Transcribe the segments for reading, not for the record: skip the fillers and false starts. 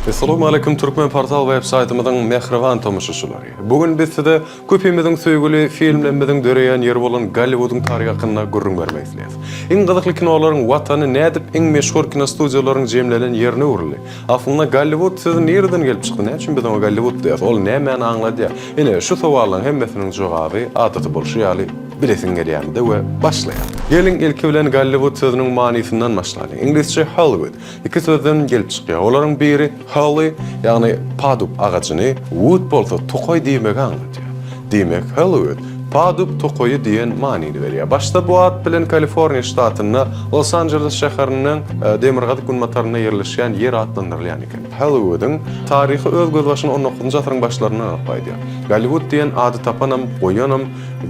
Essalamu Aleýkum Türkmen Portal web saýtymyzyň mähriban tomaşaçylary. Bu gün biz size köpimiziň söýgüli filmlerimiziň döreýän ýeri bolan Golliwudyň taryhy hakynda gürrüň bermek isleýäris. Iň gyzykly kinolaryň watany nädip iň meşhur kinostudiýalaryň jemlenen ýerine öwrüldi? Aslynda Golliwud sözi nireden gelip çykdy? Näme üçin biz oňa Golliwud diýýäris? Ol nämäni aňladýar? Ine, şu sowallaryň hemmesiniň jogaby adaty bolşy ýaly bilesiň gelýände we başlaýar. Geliň, ilki bilen Golliwud sözüniň manysyndan başlalyň. Iňlisçe Hollywood iki sözden gelip çykýar. Olaryň biri holly, ýagny padub agajyny, wood bolsa tokaý diýmegi aňladýar. Diýmek, Hollywood, padub tokaýy diýen manyny berýär. Başda bu at bilen Kaliforniýa ştatynda Los-Anjeles şäheriniň demirgazyk-günbatarynda ýerleşýän ýer atlandyrylýan eken. Hollywood-yň taryhy öz gözbaşyny on dokuzynjy asyryň başlaryndan alyp gaýdýar. Golliwud diýen ady tapanam, goýanam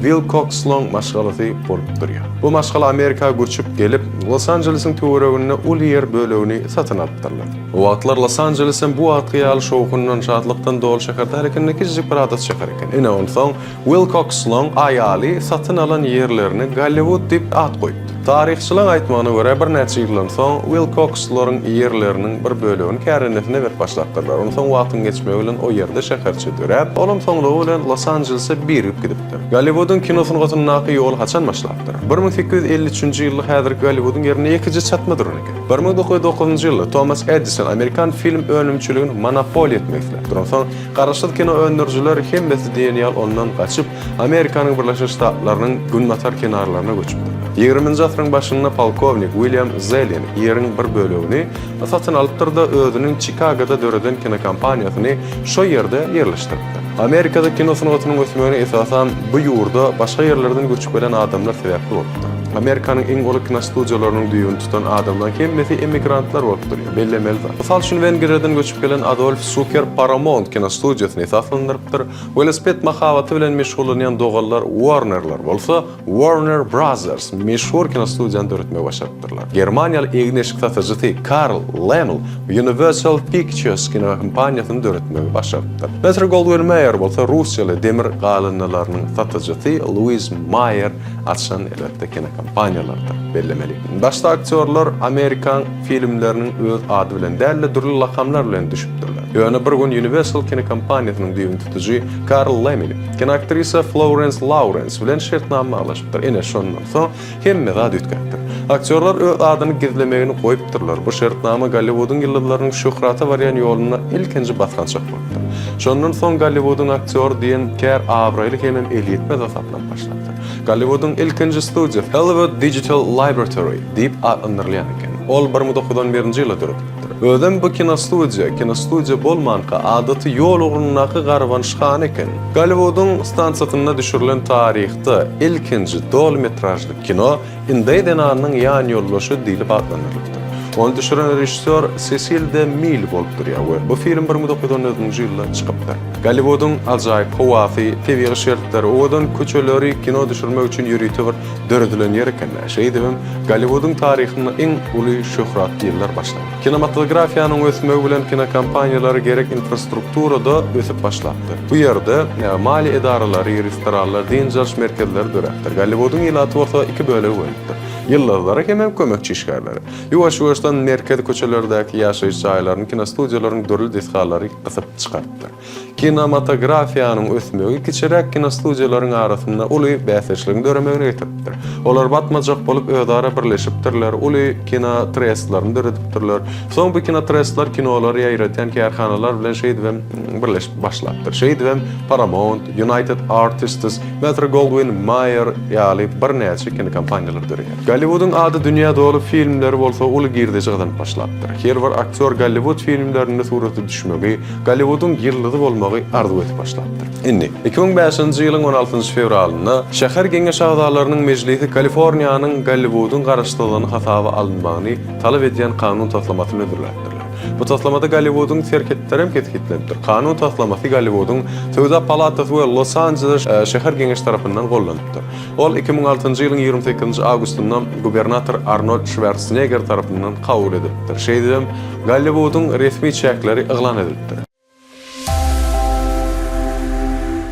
Wilkoks-Long maşgalasy bolup durýar. Bu maşgala Amerika göçüp gelip, Los-Anjelesiň töwereginde uly ýer bölegini satyn alypdyrlar. O wagtlar Los-Anjelesem bu wagtky ýaly şowhundan, şatlykdan doly şäher däl eken-de, kiçijik bir adaty şäher eken. Ine, onsoň Wilkoks-Long aýaly satyn alan ýerlerine Golliwud diýip at goýupdyr. Taryhçylaň aýtmagyna görä, birnäçe ýyldan soň Wilkokslaryň ýerleriniň bir bölegini kärendesine berip başlapdyrlar. Onsoň wagtyň geçmegi bilen o ýerde şäherçe döräp, olam soňlugy bilen Los-Anjelese birigip gidipdir. Golliwudyň kino sungatyndaky ýoly haçan başlapdyr? 1853-nji ýylda häzirki Golliwudyň ýerinde ýekeje çatma duran eken. 1909-njy ýylda Tomas Edison amerikan film önümçiligini monopoliýa etmek isläpdir. Onsoň garaşsyz kino öndürijiler hemmesi diýen ýaly ondan gaçyp, Amerikanyň Birleşen Ştatlarynyň günbatar kenarlaryna göçüpdirler. Ýigriminji asyryň başynda polkownik William Zelin ýeriň bir bölegini satyn alypdyr-da, özüniň Çikagoda döreden kinokompaniýasyny şo ýerde ýerleşdiripdir. Amerikada kino sungatynyň ösmegine esasan bu ýurda başga ýerlerden göçüp gelen adamlar sebäpli bolupdyr. Amerikanyň iň uly kinostudiýalarynyň düýbüni tutan adamlaryň hemmesi emigrantlar bolup durýar. Bellemeli zat. Mysal üçin Wengriýadan göçüp gelen Adolf Suker Paramount kinostudiýasyny esaslandyrypdyr. Welosiped mahabaty bilen meşgullanýan doganlar Uornerler bolsa Warner Brothers meşhur kinostudiýany döretmegi başarypdyrlar. Germaniýaly egin-eşik satyjysy Karl Leml Universal Pictures kinokompaniýasyny döretmegi başarypdyr. Metro Goldwyn Mayer bolsa russiýaly demir galyndylarynyň satyjysy Luiz Maýer açan elbetde kinokompaniýalardyr. Bellemeli. Başda aktýorlar amerikan filmleriniň öz ady bilen däl-de dürli lakamlar bilen düşüpdirler. Ýöne bir gün Universal kinokompaniýasynyň düýbüni tutujy Karl Lemil kinoaktrisa Florens Laurens bilen şertnama baglaşypdyr. Ine, şondan soň hemme zat üýtgäpdir. Aktýorlar öz adyny gizlemegini goýupdyrlar. Bu şertnama Golliwudyň ýyldyzlarynyň şöhrata barýan ýolunda ilkinji basgançak bolupdyr. Şondan soň Golliwudyň aktýory diýen kär abraýly hemem elýetmez hasaplanyp başlapdyr. Golliwudyň ilkinji studiýasy Hollywood Digital Laboratory diýip atlandyrylýan eken. Ol 1911-nji ýylda döredilipdir. Özem bu kinostudiýa, kinostudiýa bolmanka, adaty ýol ugrundaky garbanyşhana eken. Golliwudyň stansiýasynda düşürilen taryhda ilkinji doly metražly kino Indeý zenanynyň ýanýoldaşy diýlip atlandyrylypdyr. Ony düşüren režissýor Sesil de Mil bolup durýar we bu film 1914-nji ýylda çykypdyr. Golliwudyň ajaýyp howasy, tebigy şertleri, owadan köçeleri kino düşürmek üçin ýörite bir döredilen ýer eken. Şeýdibem, Golliwudyň taryhynda iň uly şöhratly ýyllar başlandy. Kinematografiýanyň ösmegi bilen kinokompaniýalara gerek infrastruktura-da ösüp başlapdyr. Bu ýerde maliýe edaralary, restoranlar, dynç alyş merkezleri döräpdir. Golliwudyň ilaty bolsa iki bölege bölünipdir, ýyldyzlary hemem kömekçi işgärleri. Ýuwaş-ýuwaşdan merkezi köçelerdäki ýaşaýyş jaýlaryny kinostudiýalaryň dürli desgalary gysyp çykarypdyr. Kinematografiýanyň ösmegi kiçiräk kinostudiýalaryň arasynda uly bäsdeşligiň döremegine getiripdir. Olar batmajak bolup özara birleşipdirler, uly kinotrestlerini döredipdirler. Soň bu kinotrestler kinolary ýaýradýan kärhanalar bilen şeýdibem birleşip başlapdyr. Şeýdibem Paramount, United Artists, Metro Goldwyn Mayer ýaly birnäçe kinokompaniýalar döreýär. Golliwudyň ady dünýä doly filmleri bolsa uly girdeji gazanyp başlapdyr. Her bir aktýor Golliwud filmlerinde surata düşmegi, Golliwudyň ýyldyzy bolmagy arzuw edip başlapdyr. Indi, 2005-nji ýylyň on altynjy fewralynda şäher geňeş agzalarynyň mejlisi Kaliforniýanyň Golliwudyň garaşsyzlygyny hasaba alynmagyny talap edýän kanun taslamasyny hödürläpdirler. Bu taslamada Golliwudyň serhetlerem kesgitlenipdir. Kanun taslamasy Golliwudyň Söwda palatasy we Los-Anjeles şäher geňeşi tarapyndan gollanypdyr. Ol 2006-njy ýylyň 28-nji awgustynda gubernator Arnold Şwarsenegger tarapyndan kabul edilipdir. Şeýdibem, Golliwudyň resmi çäkleri yglan edilipdir.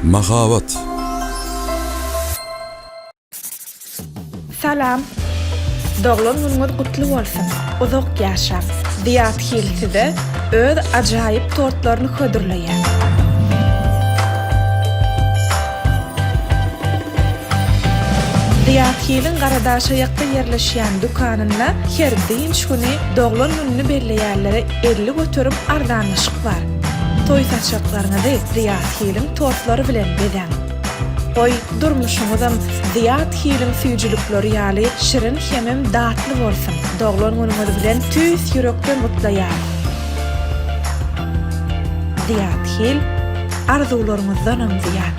Mahabat. Salam. Doglan günüňiz gutly bolsun. Uzak ýaşaň. Zyýat Hil size. öz ajaýyp tortlaryny hödürleýär. Zyýat Hiliň Garadaşaýakda ýerleşýän dükanynda her dynç güni doglan gününi belleýänlere 50% arzanlaşyk bar. Toý saçaklaryňyzy Zyýat Hiliň tortlary bilen bezäň! Goý, durmuşyňyzam Zyýat Hiliň süýjülikleri ýaly şirin hemem datly bolsun! Doglan günüňiz bilen tüýs ýürekden gutlaýarys! Zyýat Hil, arzuwlaryňyzdanam zyýat!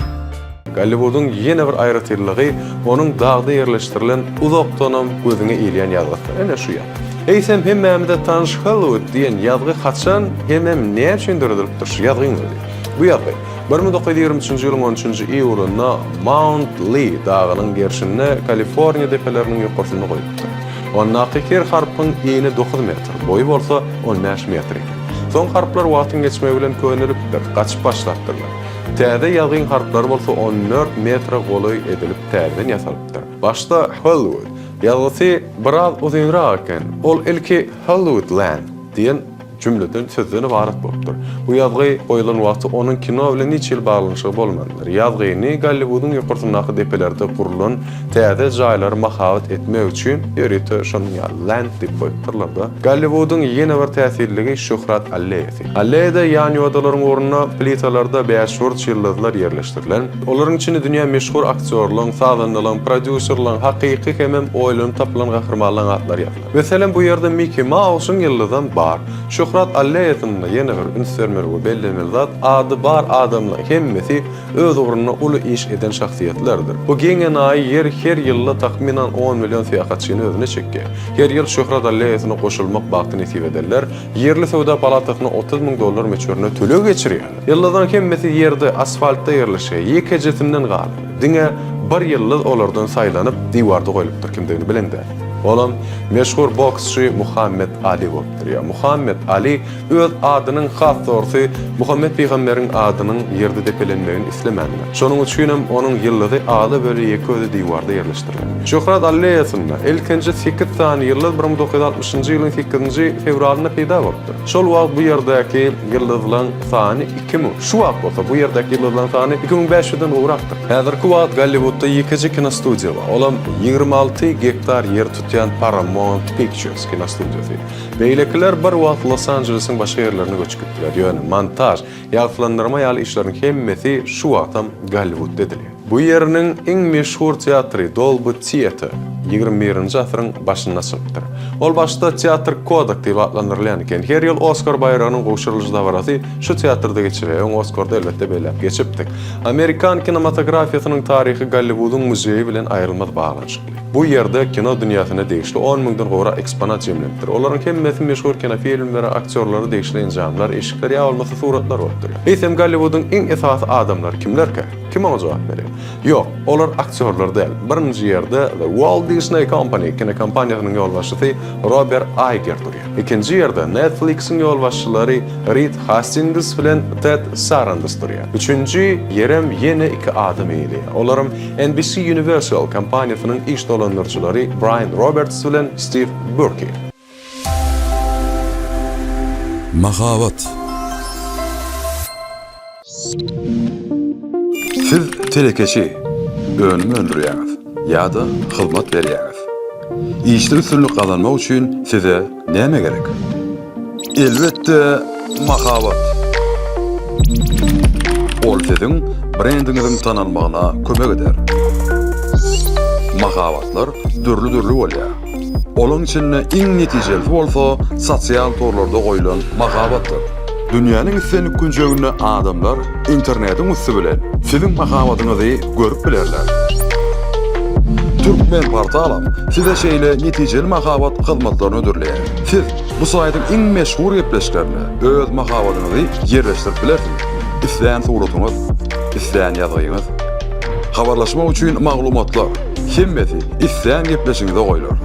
Golliwudyň ýene bir aýratynlygy onuň dagda ýerleşdirilen uzakdanam gözüňe ilýän ýazgysydyr. Ine şu ýazgy. Eýsem hemmämize tanyş Hollywood diýen ýazgy haçan hemem näme üçin döredilipdir şu ýazgyň özi? Bu ýazgy 1923-nji ýylyň on üçünji iýulynda Mount Lee dagynyň gerşinde Kaliforniýa depeleriniň ýokarsynda goýlupdyr. Ondaky her harpyň ini dokuz metr, boýy bolsa on bäş metr eken. Soň harplar wagtyň geçmegi bilen könelipdir, gaçyp başlapdyrlar. Täze ýazgyň harplary bolsa 14 metre golaý edilip täzeden ýasalypdyr. Başda Hollywood ýazgysy biraz uzynrak eken. Ol ilki Hollywood Land diýen jümleden, sözden ybarat bolupdyr. Bu ýazgy goýlan wagty onuň kino bilen hiç hili baglanyşygy bolmandyr. Ýazgyny Golliwudyň ýokarsyndaky depelerde gurlan täze jaýlary mahabat etmek üçin ýörite şonuň ýaly Land diýip goýupdyrlar-da. Golliwudyň ýene bir täsinligi Şöhrat alleýasy. Alleýada ýanýodalaryň ugrunda plitalarda bäşburç ýyldyzlar ýerleşdirilen. Olaryň içinde dünýä meşhur aktýorlaryň, sazandalaryň, prodýuserleriň, hakyky hemem oýlanyp tapylan gahrymanlaryň atlary ýazylan. Meselem, bu ýerde Miki Mausyň ýyldyzam bar. Şöhrat alleýasynda ýene bir üns bermeli we bellemeli zat, ady bar adamlaryň hemmesi öz ugrunda uly iş eden şahsyýetlerdir. Bu geň-enaýy ýer her ýylda takmynan on million syýahatçyny özüne çekýär. Her ýyl Şöhrat alleýasyna goşulmak bagty nesip edenler Ýerli söwda palatasyna 30 müň dollar möçberinde töleg geçirýärler. Ýyldyzlaryň hemmesi ýerde, asfaltda ýerleşýär, ýekejesinden galan. Diňe bir ýyldyz olardan saýlanyp, diwarda goýlupdyr, kimdigini bilen däl. Olam meşhur boksçy Muhammet Ali bolup durýar. Muhammet Ali öz adynyň, has dogrusy, Muhammet pygamberiň adynyň ýerde depelenmegini islemändir. Şonuň üçinem onuň ýyldyzy ala-böle ýeke özi diwarda ýerleşdirilen. Şöhrat alleýasynda ilkinji sekiz sany ýyldyz 1960-njy ýylyň sekizinji fewralynda peýda bolupdyr. Şol wagt bu ýerdäki ýyldyzlaryň sany 2000, şu wagt bolsa bu ýerdäki ýyldyzlaryň sany 2500-den gowrakdyr. Häzirki wagt Golliwudda ýekeje kinostudiýa bar, olam 26 gektar ýer tutýan Paramount Pictures kinostudiýasy. Beýlekiler bir wagt Los-Anjelesiň başga ýerlerine göçüp gitdiler, ýöne montaž, Ýagtylandyrma ýaly işleriň hemmesi şu wagtam Golliwudda edilýär. Bu ýeriniň iň meşhur teatry Dolby Theatre ýigrimi birinji asyryň başynda açylypdyr. Ol başda Teatr Kodak diýip atlandyrylýan eken. Her ýyl Oskar baýragynyň gowşurylyş dabarasy şu teatrda geçirilýär. Öň Oskarda elbetde belläp geçipdik. Amerikan kinematografiýasynyň taryhy Golliwudyň muzeýi bilen aýrylmaz baglanyşykly. Bu ýerde kino dünýäsine degişli on müňden gowrak eksponat jemlenipdir. Olaryň hemmesi meşhur kinofilmlere, aktýorlara degişli enjamlar, eşikler ýa bolmasa suratlar bolup durýar. Eýsem Golliwudyň iň esasy adamlary kimlerkä? Kim oňa jogap berýär? Ýok, olar aktýorlar däl. Birinji ýerde The Walt Disney Company kinokompaniýasynyň ýolbaşçysy Rober Aýger durýar. Ikinji ýerde Netflix-iň ýolbaşçylary Rid Hastings bilen Ted Sarandos durýar. Üçünji ýerem ýene iki adam eýeleýär. Olaram NBC Universal kompaniýasynyň iş dolandyryjylary Braýan Roberts bilen Stiw Burki. Mahabat. Siz telekeçi, önüm öndürýäňiz ýa-da hyzmat berýäňiz. Işde üstünlik gazanmak üçin size näme gerek? Elbetde, mahabat. Ol siziň brendiňiziň tanalmagyna kömek eder. Mahabatlar dürli-dürli bolýar. Olaň içinde iň netijelisi bolsa sosial torlarda goýlan mahabatdyr. Dünýäniň islendik künjeginde adamlar internetiň üsti bilen siziň mahabatyňyzy görüp bilerler. Türkmenportalam size şeýle netijeli mahabat hyzmatlaryny hödürleýär. Siz bu saýtyň iň meşhur gepleşiklerine öz mahabatyňyzy ýerleşdirip bilersiňiz. Islän suratyňyz, islän ýazgyňyz. Habarlaşmak üçin maglumatlar, hemmesi islän gepleşigiňize goýlar.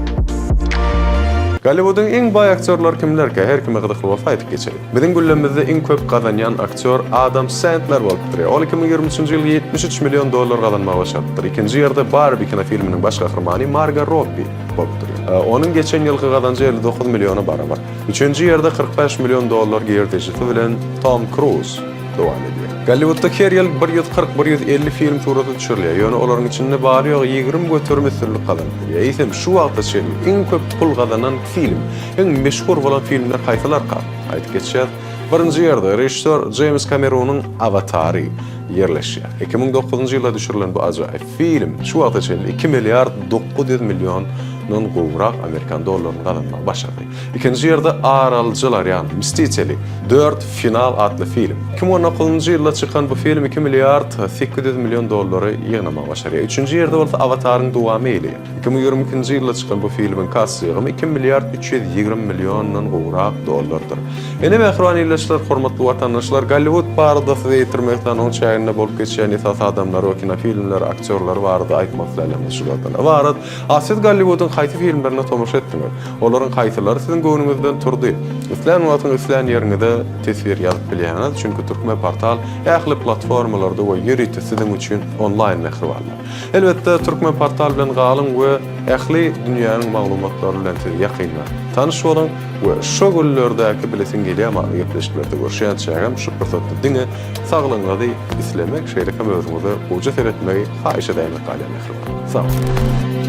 Golliwudyň iň baý aktýorlary kimlerkä? Her kime gyzykly bolsa aýdyp geçeliň. Biziň güllemizde iň köp gazanýan aktýor Adam Sendler bolup durýar. Ol 2023-nji ýyl 73 million dollar gazanmagy başarypdyr. Ikinji ýerde Barbi kinofilminiň baş gahrymany Margo Robbi bolup durýar. Onuň geçen ýylky gazanjy 59 milliona barabar. Üçünji ýerde 45 million dollar girdejisi bilen Tom Kruz dowam edýär. Golliwudda her ýyl 140, 150 film surata düşürilýär, ýöne olaryň içinde bary-ýogy 20% üstünlik gazanyp bilýär. Eýsem, şu wagta çenli iň köp pul gazanan film, iň meşhur bolan filmler haýsylarka? Aýdyp geçýäs. Birinji ýerde režissýor Jeýms Kamerunyň Awatary ýerleşýär. 2009-njy ýylda düşürilen bu ajaýyp film şu wagta çenli iki milliard 900 milliondan gowrak amerikan dollaryny gazanmagy başardy. Ikinji ýerde Ar alyjylar, ýagny Mstiteli, dört, Final atly film. 2019-njy ýylda çykan bu film iki milliard 800 million dollary ýygnamagy başarýar. Üçünji ýerde bolsa Awataryň dowamy eýeleýär. 2022-nji ýylda çykan bu filmiň kassa ýygymy iki milliard 320 milliondan gowrak dollardyr. Ine mähriban ildeşler, hormatly watandaşlar, Golliwud barada size ýetirmek islän onuň çäginde bolup geçýän esasy adamlary we kinofilmleri, aktýorlary barada aýtmak isleýänlerimiz şulardan ybarat. A siz Golliwudyň haýsy filmlerine tomaşa etdiňiz? Olaryň haýsylary siziň göwnüňizden turdy? Islän wagtyň islän ýeriňize teswir ýazyp bilýäňiz, çünki Turkmenportal ähli platformalarda we ýörite siziň üçin onlaýn mähribanlar. Elbetde Turkmenportal bilen galyň we ähli dünýäniň maglumatlary bilen siz ýakyndan tanyş boluň we şo günlerdäki bilesiň gelýän maly gepleşiklerde görüşýänçägem şu pursatda diňe saglygyňyzy islemek şeýle hem özüňize gowja seretmegi haýyş edäýmek galýar mähriban. Sag boluň.